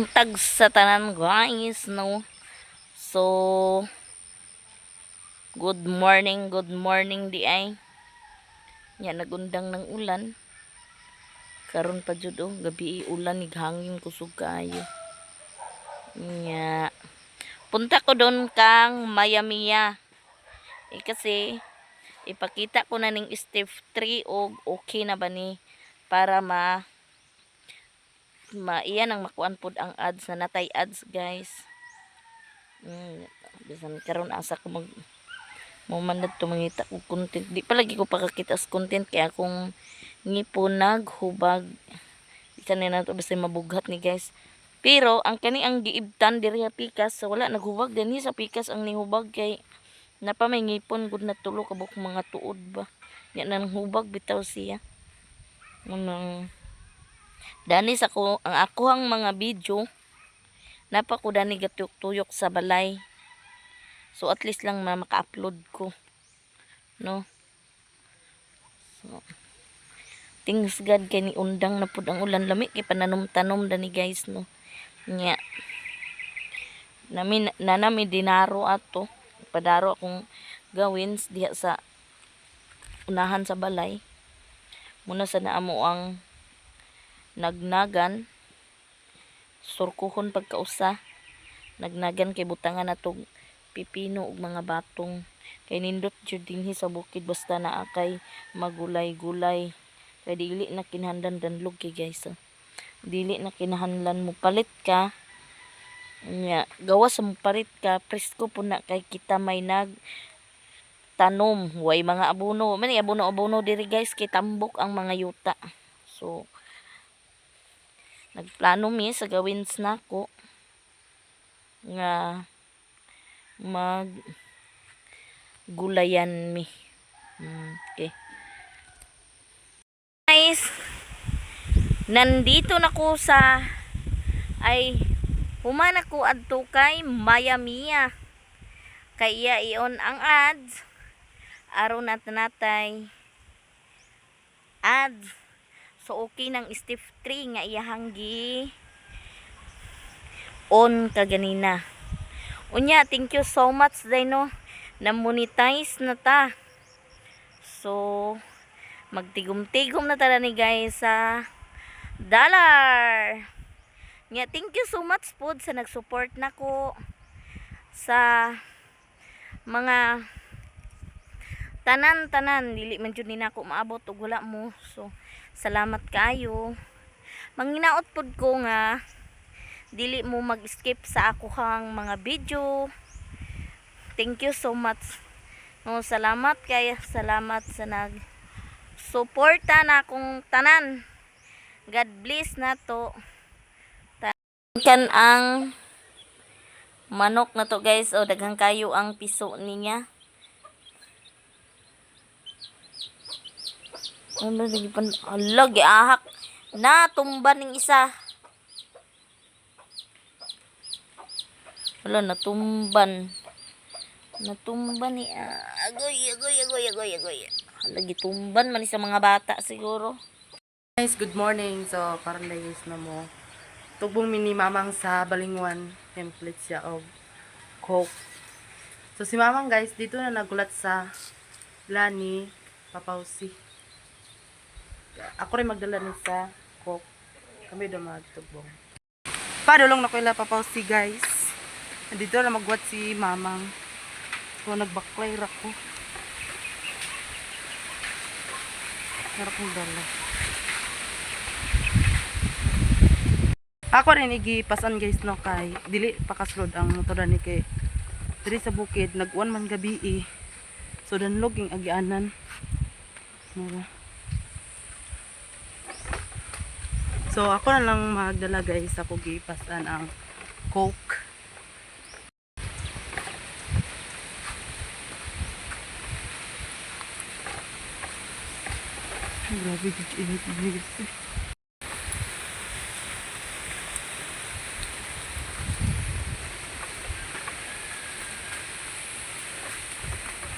Buntag sa tanan, guys, no? So, good morning di ay. Nya nagundang ng ulan. Karon pa jud oh, gabi ulan ig hangin kusog kaayo. Nya. Punta ko doon kang Mayamiya. Eh, kasi ipakita ko na ning step 3 og okay na ba ni para ma ma iyan ang makuan pod ang ads na natay ads, guys. Bisan karon asa ko mag mo man to mangita og content. Di pa lagi ko pakakita sa content kaya akong ngipon naghubag. Bisan ni nato basta mabughat ni, guys. Pero ang kani ang giibtan diri ha pikas, so wala naghubag dinhi sa pikas. Ang nihubag kay napa may ngipon gud na tulo ka buok, mga tuod ba. Nya nang hubag bitaw siya. Unang dani sa ko ang akoang mga video, napa ko dani gatuyok-tuyok sa balay. So at least lang ma maka-upload ko, no? So thanks God kay ni undang na pud ang ulan. Lami kay pananom-tanom dani, guys, no? Nya nami nanami dinaro ato padaro akong gawin diha sa unahan sa balay muna sa naamo ang nagnagan, surkuhon pagkausa nagnagan kay butangan natog pipino ug mga batong kay nindot jud dinhi sa bukid basta naa kay magulay-gulay kay dili na kinahanglan danlog kay, guys, oh. Dili na kinahanglan mo palit ka. Nya gawas sa mopalit ka, presko po na kay kita may nag tanom, way mga abono man, abono abono diri, guys, kay tambok ang mga yuta. So nagplano mi sa gawins nako nga mag gulayan mi. Okay guys, nandito na ko sa ay human ako adto kay Maya Mia kay iya i-on ang ads aron nat natay ads. So okay nang step 3 nga iyahang gi on kaganina. Unya, thank you so much day, no, na monetize na ta. So magtigom-tigom na tara ni, guys, sa dollar. Nga thank you so much pod sa nag-support nako sa mga tanan-tanan. Dili man jud ni nako maabot og wala mo. So salamat kaayo. Manginaot pod ko nga dili mo mag-skip sa akohang mga video. Thank you so much, no? Salamat kay salamat sa nag suporta na akong tanan. God bless nato. Kan ang manok na to, guys, o daghang kayo ang piso niya. Ano lagi pan, hala, giahak na tumba ning isa. Wala, natumban. Natumban ni, ah, agoy agoy agoy agoy agoy. Hala, gitumban man ni sa mga bata siguro. Guys, good morning. So, karon na, guys, na mo. Tugbong mini mamang sa Balingwan. Template siya og Coke. So, si mamang, guys, dito na nagulat sa lani Papausi. Ako rin magdala ni sa Coke. Kami daw magtugbong. Padulong na ko ila Papausi, guys. Nandito na magwat si mamang. So, nagbaklay ra ko. Meron kong dala. Ako rin igipasan, guys, no, kay dili pakaslod ang motor ni kay diri sa bukid nag-uwan man gabi eh. So danlog yung agianan. Mura. So ako na lang magdala, guys, ako gipasan ang Coke. Ay, grabe gid init, guys.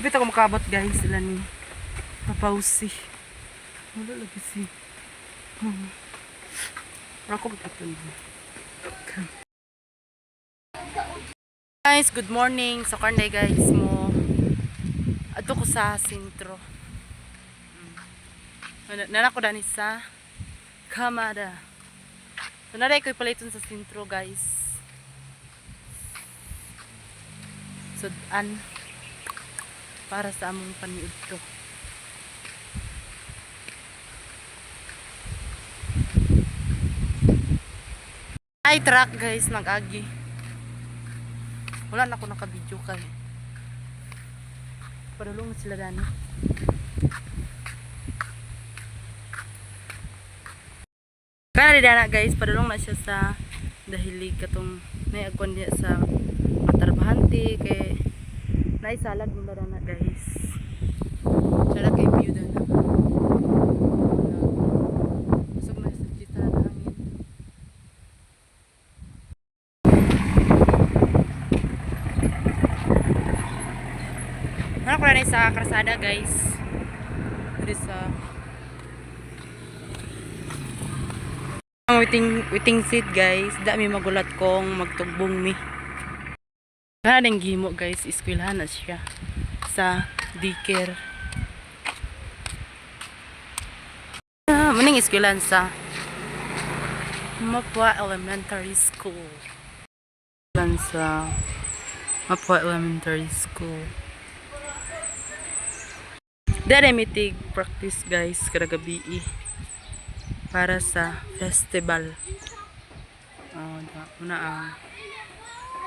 Kapit ako makabot, guys, sila ni Papausi. Wala lagi si Mama. Pero ako magkatun. Guys, good morning. So karon guys mo adto ko sa sentro. Nana ko dani sa Kamada. So naray ko ipaliton sa sentro, guys. Sudan para sa among paniudto. Ay, truck guys, nag-agi. Wala na ako naka-video kay. Padulong na sila dani. Kana di dana guys, padulong na siya sa dahilig katong naiagwan diya sa matarbahante kay naisalag nila dana guys. Tsara kay view dana. Usog na sa dito na hangin. Ano ko na sa krasada guys. Dito sa ang waiting seat guys. Dami magulat kong magtugbong mi. Kana ding gihimo guys, eskwelahan na siya sa daycare. Ah, maning eskwelahan sa Mapua Elementary School. Eskwelahan sa Mapua Elementary School. Dere mitig practice guys kada gabi eh, para sa festival. Oh, da, una ang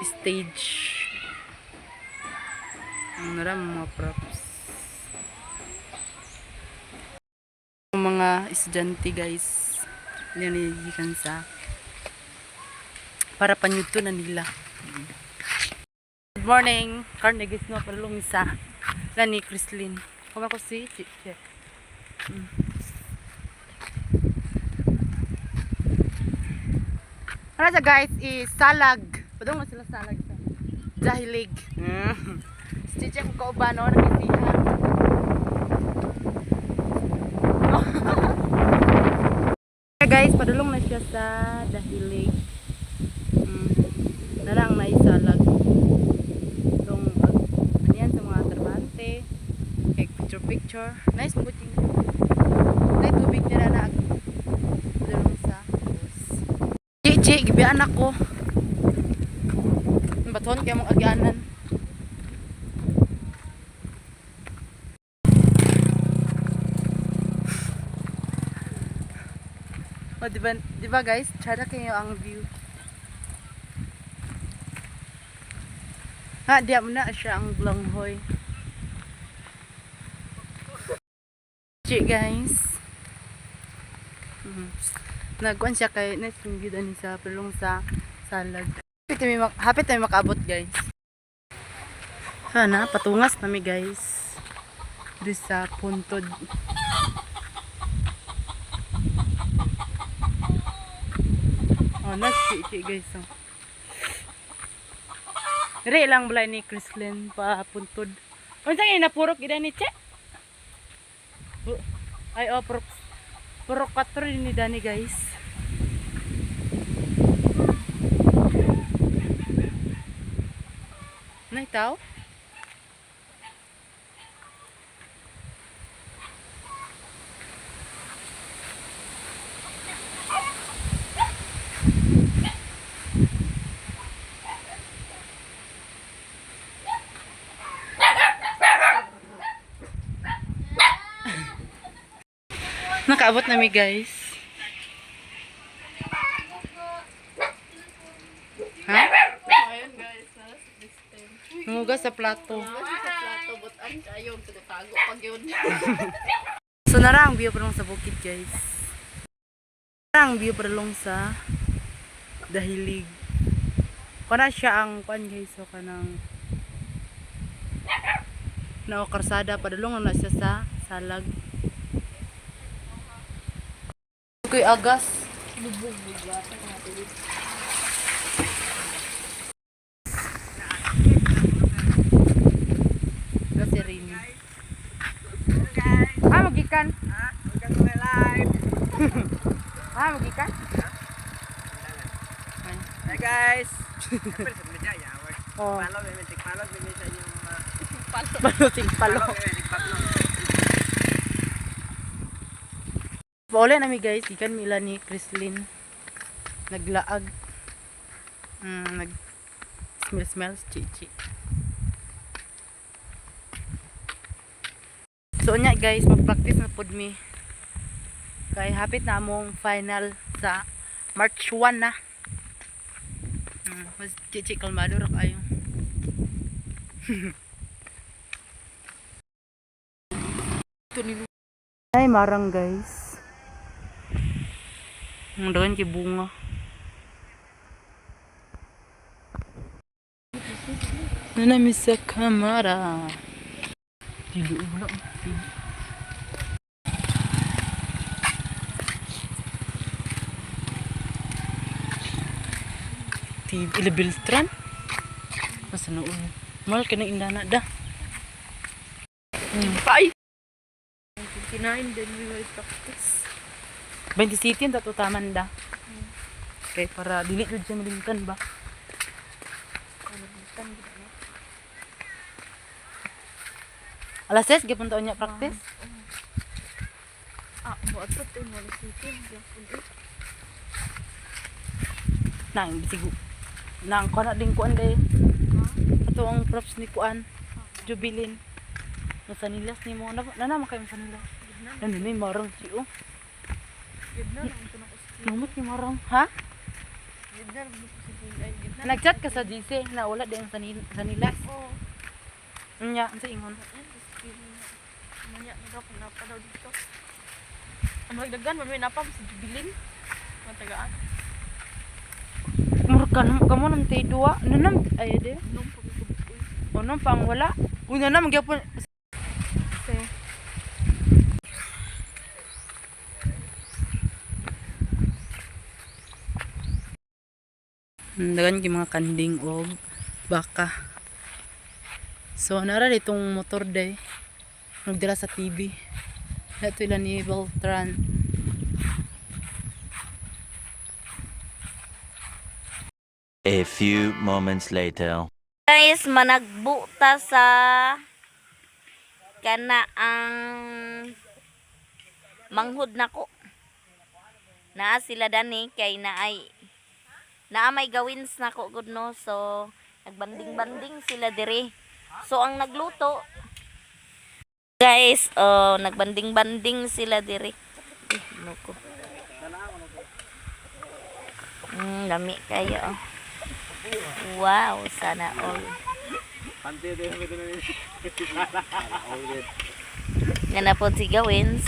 stage. Ang nara mga props. Ang mga estudyante guys, nanigikan sa para panyuto na nila. Good morning, Carnegie no palung sa lani Chrislyn. Kuma ko si Chiche. Ano siya guys is salag. Padung na sila salag sa Dahilig. Si Chiche kung kauban no nakisiha. Guys, padulong na siya sa Dahilig. Nalang na isalag. Itong ano yan sa mga trabante. Kay picture picture. Nice mo yung Nay tubig niya na na padulong sa bus. Chichi, gibiyaan ako. Baton kaya mong agyanan. O, di ba guys? Tsara kayo ang view. Ha, di mo na siya ang blanghoy. Chi guys. Nagkuan siya kay nice yung view dani sa pulong sa salag. Hapit kami makaabot guys. Sana patungas nami guys. Di sa puntod. Oh, nice chi guys. Oh. Dire lang balay ni Chrislyn pa puntod. Unsa kay napurok gid ni Che? Ay oh, purok purok 4 ni Dani guys. Nay tao? Nakaabot na mi guys. Ha? Ayun guys, nasa system. Nangugas sa plato. Nasa plato, but ang kayo, tago pag yun. So nara ang view parang sa bukid guys. Nara ang view parang sa dahilig. Kana siya ang kuan guys so kanang nao karsada padulong na siya sa salag. Kuy agas. Kasi rin. Ah, magikan. Ah, magikan. Ay. Hi guys! Siyempre sa media, yawar. Oh, Follow, may tigpalog, may sa inyong mga baluting palo. follow, may tigpalog. Pauli nami guys, ikan mila ni Chrislyn. Naglaag. Nag smell smells chichi. So unya guys, mag-practice na pud mi. Kay hapit na among final sa March 1 na. Mas chichi kalmado ra kayo. Ay marang guys. Ang daghan kay bunga. Nanami sa kamara. Dili wala. Ti ila Beltran. Masa noon. Mahal ka ng indana da. Ay! 29 din we will practice. 27 ang tatutaman da. Okay, para dili jud siya malimtan ba. Alas 6 gyapon taon niya practice. Ah, mo ato to mo city gyapon eh. Nang bisigo. Nang kuan na din kuan day. Ato ang props ni kuan. Jubilin. Masanilas ni mo. Na na man kayo masanilas. Nandun may marang si oh. Gid na lang to na ko. Numot ni marang, ha? Gid na lang ko si ay gid na. Nagchat ka sa GC na wala din sa sanilas. Oh, Nya, unsa ingon? manya na daw kung napa daw dito. Ang magdagan man may napa sa Jubilin. Matagaan. Murag ka nam kamo nam tay duwa. Nanam ay de. Nung pagkukuy. O nang pang wala. Una na magyapon. Kasi Dagan kay mga kanding og baka. So nara ditong motor day. Nagdala sa TV. Nato ila ni Beltran. A few moments later. Guys, managbuta sa kana ang manghud nako. Naa sila dani kay naay naa may gawins nako gud no. So nagbanding-banding sila diri. So ang nagluto guys, oh nagbanding-banding sila diri. Eh, nuko. Lami kayo. Oh. Wow, sana all. Nga na po si Gawins.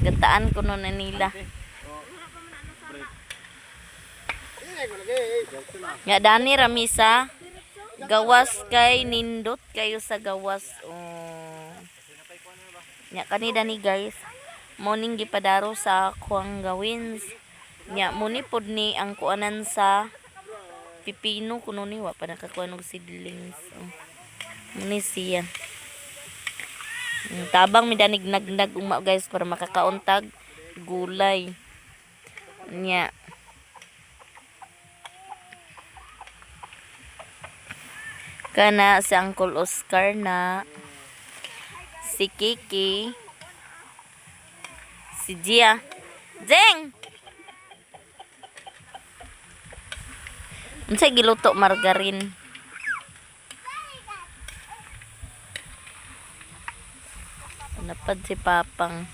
Gataan ko nun na nila. Nga dani ramisa. Gawas kay nindot kayo sa gawas. Oh. Nya kani dani guys. Morning gipadaro sa kuang gawins. Nya muni pod ni ang kuanan sa pipino kuno ni wa pa nakakuha og seedlings. Oh. Muni siya. Tabang mi danig nagnag uma guys para makakauntag gulay. Nya. Kana si Uncle Oscar na si Kiki si Gia. Jeng! Unsay giluto margarin? Napad si Papang.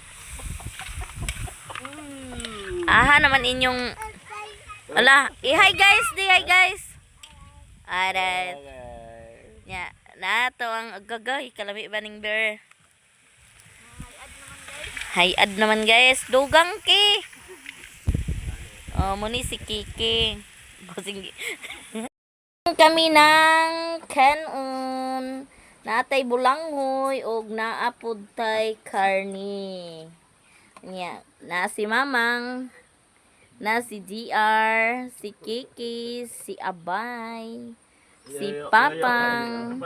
Aha naman inyong Ala, i-hi guys, di hi guys. Alright. Nya, nato ang agagay kalami ba ning bear. Hi ad naman guys, dugang ki. Oh, muni si Kiki. Basing kami ng kanon. Natay bulanghoy og naapod tay karni. Nya, na si Mamang, na si GR, si Kiki, si Abay, si Papang,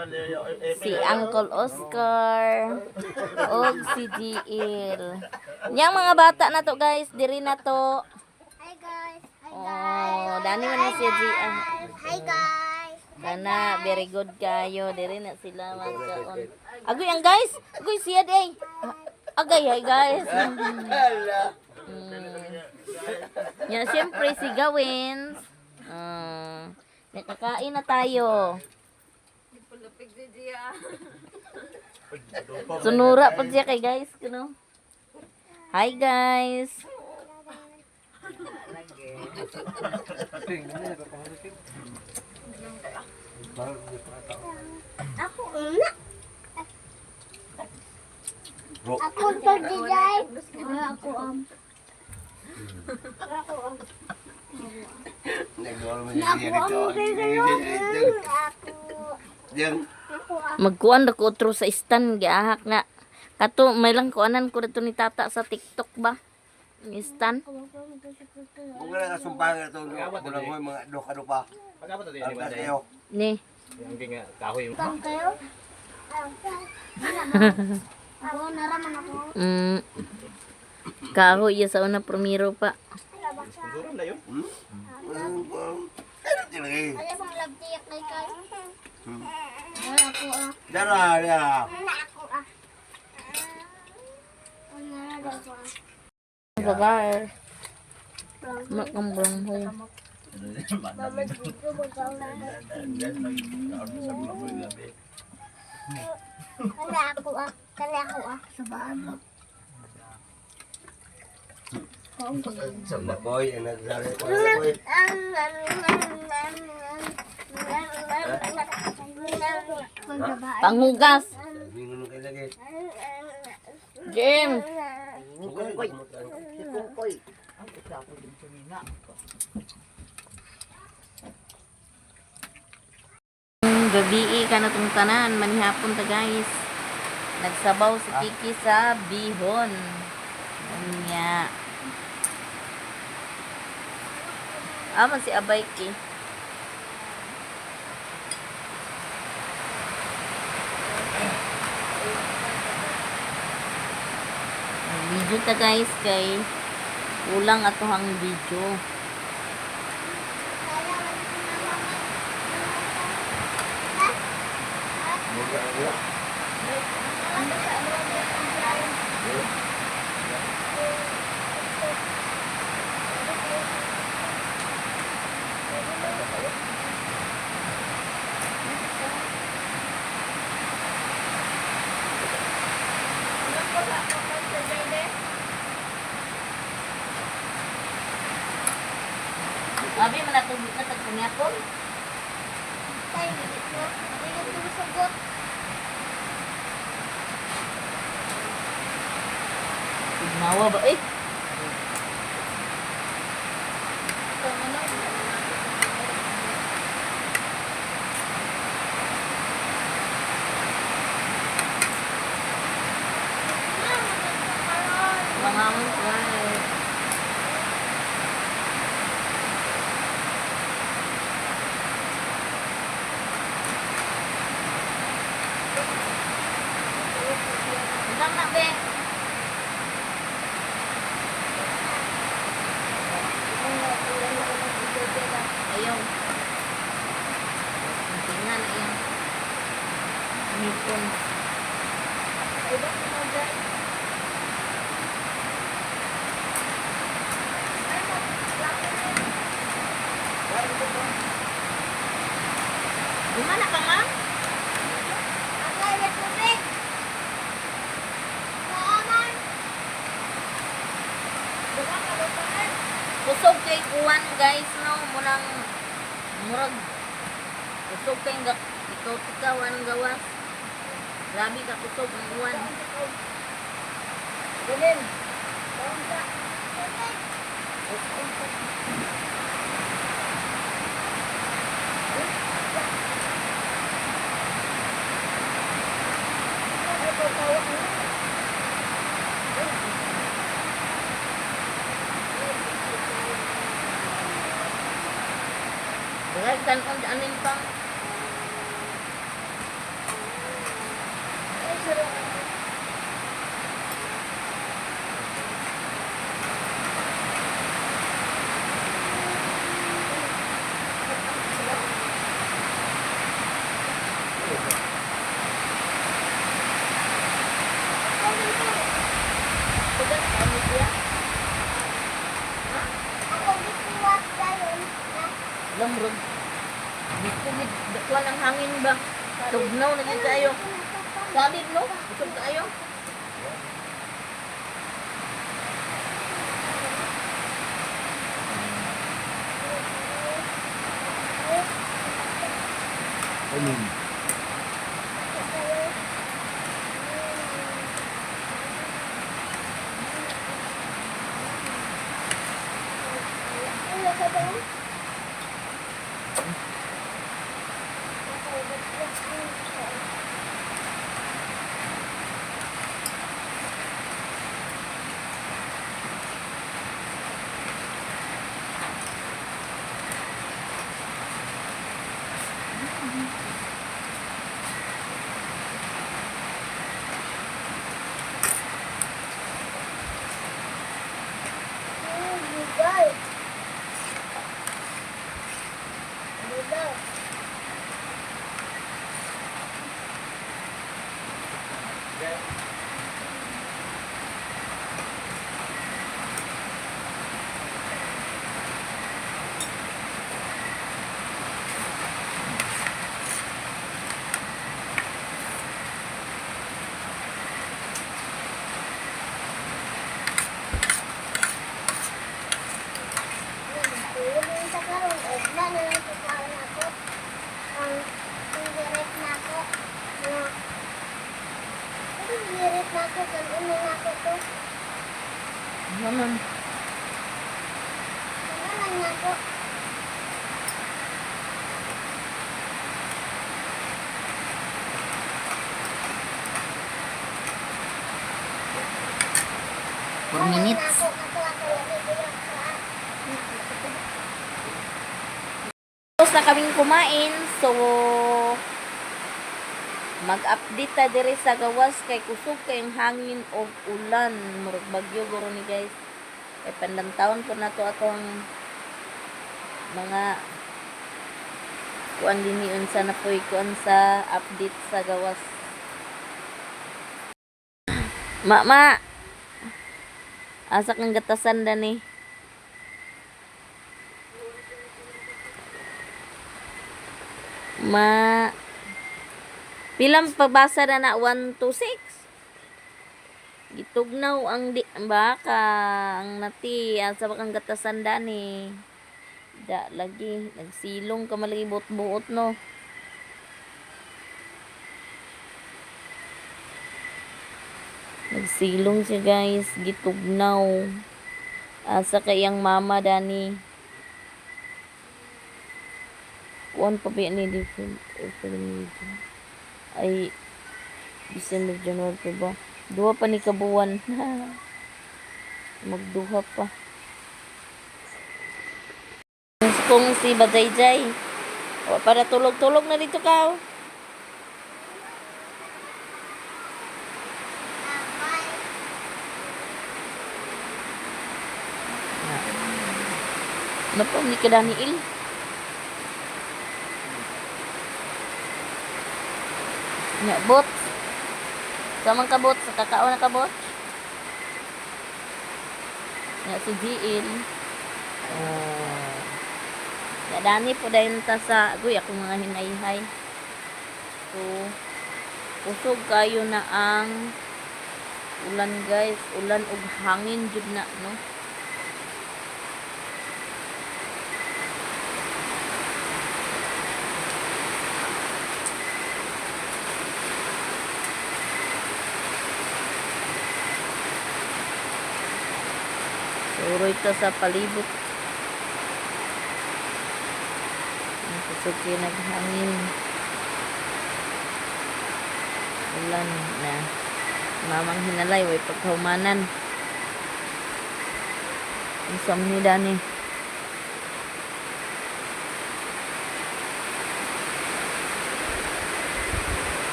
si Uncle Oscar, og si GL. Yang mga bata na to guys, diri na to. Hi guys. Hi Oh, dani man na si GR. Hi guys. Kana, very good kayo. Diri na sila magkaon. Agoy ang guys. Agoy siya day. Agay, hi guys. Ya, siyempre si Gawin. Ah, nakakain na tayo. Sunura pa siya kay guys, kuno. Hi guys. Ako una. Ako pagdijay. Ako am. Ako am. Ako am Ako. Ako am. Magkuan ra ko otro sa stand giahak nga. Kato may lang kuanan ko dito ni tata sa TikTok ba? Ang stand. Kung wala ka sumpangan ito, kulang mo yung mga doka-dopa. Ang kayo. Ni. Bang kayo? Ako naraman ako. Kahoy iya sa una primero pa. Ano talaga eh? Ayaw pang labtiyak kay kay. Ako ah. Dara, dara. Ako ah. Ako ah. Bagar. Makambrang ho. Kala ako ah. Kala ako ah. Sabaan mo. Makoy, ang nagsari ko. Makoy. Panghugas. Mingon kayo lagi. Jim. Kungkoy. Kungkoy. Gabi ka na tong tanan, manihapon ta guys. Nagsabaw si Kiki sa bihon. Unya. Aman si Abay ki. Video ta guys kay kulang ato ang video. Abi man ako na tagkunyapon. Ginawa ba eh? Mga guys. Hanggang na, be. Ayaw. Ang tinga na iyang ngipon. Gimana ka, ma'am? Kusog kay uwan guys no, munang murag kusog kay ga ikaw ikaw anong gawas. Grabe ka kusog ang uwan. Dahil kanon anin pang Lamrog. Dito gid kuan ang hangin ba? Tugnaw na gid kaayo. Solid no? Busog kaayo. Bigay. Bigay. Tulog sa karon, ugma na lang sa karon ako. Ang girit na ako. Na, ang girit na ako, kanon na ako to. Naman. Kanon na ako. 4 minutes. Ako, kato ako, lagi ko yung sa Tapos na kaming kumain. So, mag-update ta diri sa gawas kay kusog kayong hangin og ulan. Murag bagyo guro ni guys. Kay pandantaon po na to atong mga kuan dinhi unsa na po'y kuan sa update sa gawas. Mama, asa kang gatasan dani? Ma Pilang pagbasa na na 1 to 6. Gitugnaw ang di baka ang nati asa ba kang gatasan dani. Da lagi nagsilong ka malagi buot-buot no. Nagsilong siya guys, gitugnaw. Asa kay ang mama dani. Kuan pa ba ni different ay December, January pa ba? Duha pa ni kabuwan. Magduha pa. Kung si Badayjay. O, para tulog-tulog na dito ka. Oh. Ano pa, hindi ka Daniel? Nya, bot. Samang ka bot, sa kakao na ka bot. Nya si GL. Oh. Nya dani po dayon ta sa agoy akong mga hinayhay. So, kusog kayo na ang ulan guys, ulan ug hangin jud na no. Suroy ta sa palibot. Ang kusog kayo naghangin. Ulan na. Mamang hinalay, way pagkahumanan. Ang samni dani.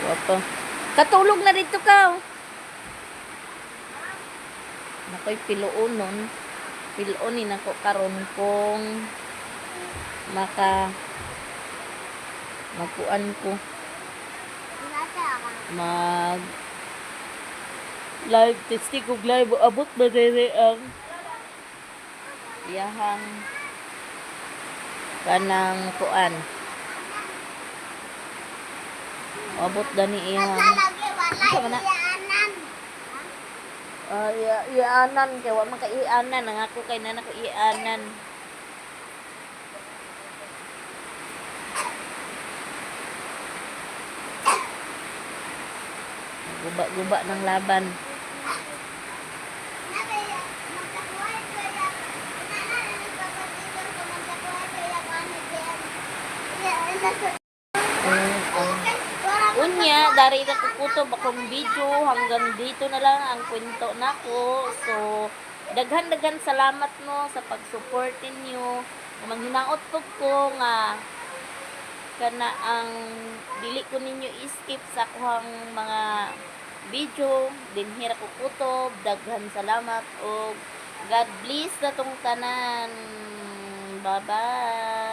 Wapo. Katulog na dito ka. Oh. Nakoy piloon nun. Piloon ni nako karon kung maka magkuan ko mag live testing kog live abot ba dere ang Iyahang kanang kuan. Abot dani iyang Lagi wala Ikaw man na. iyaanan. Ah, iaanan kay wa man ka iaanan ang ako kay nana ko iaanan. Guba-guba ng laban. Unya, dari na kukutob akong video. Hanggang dito na lang ang kwento nako. So, daghan-daghan salamat no sa pag-support ninyo. Manghinaot po ko nga kana ang dili ko ninyo i-skip sa akuhang mga video. Dinhi ra ko kutob. Daghan salamat og God bless na tong tanan. Bye-bye.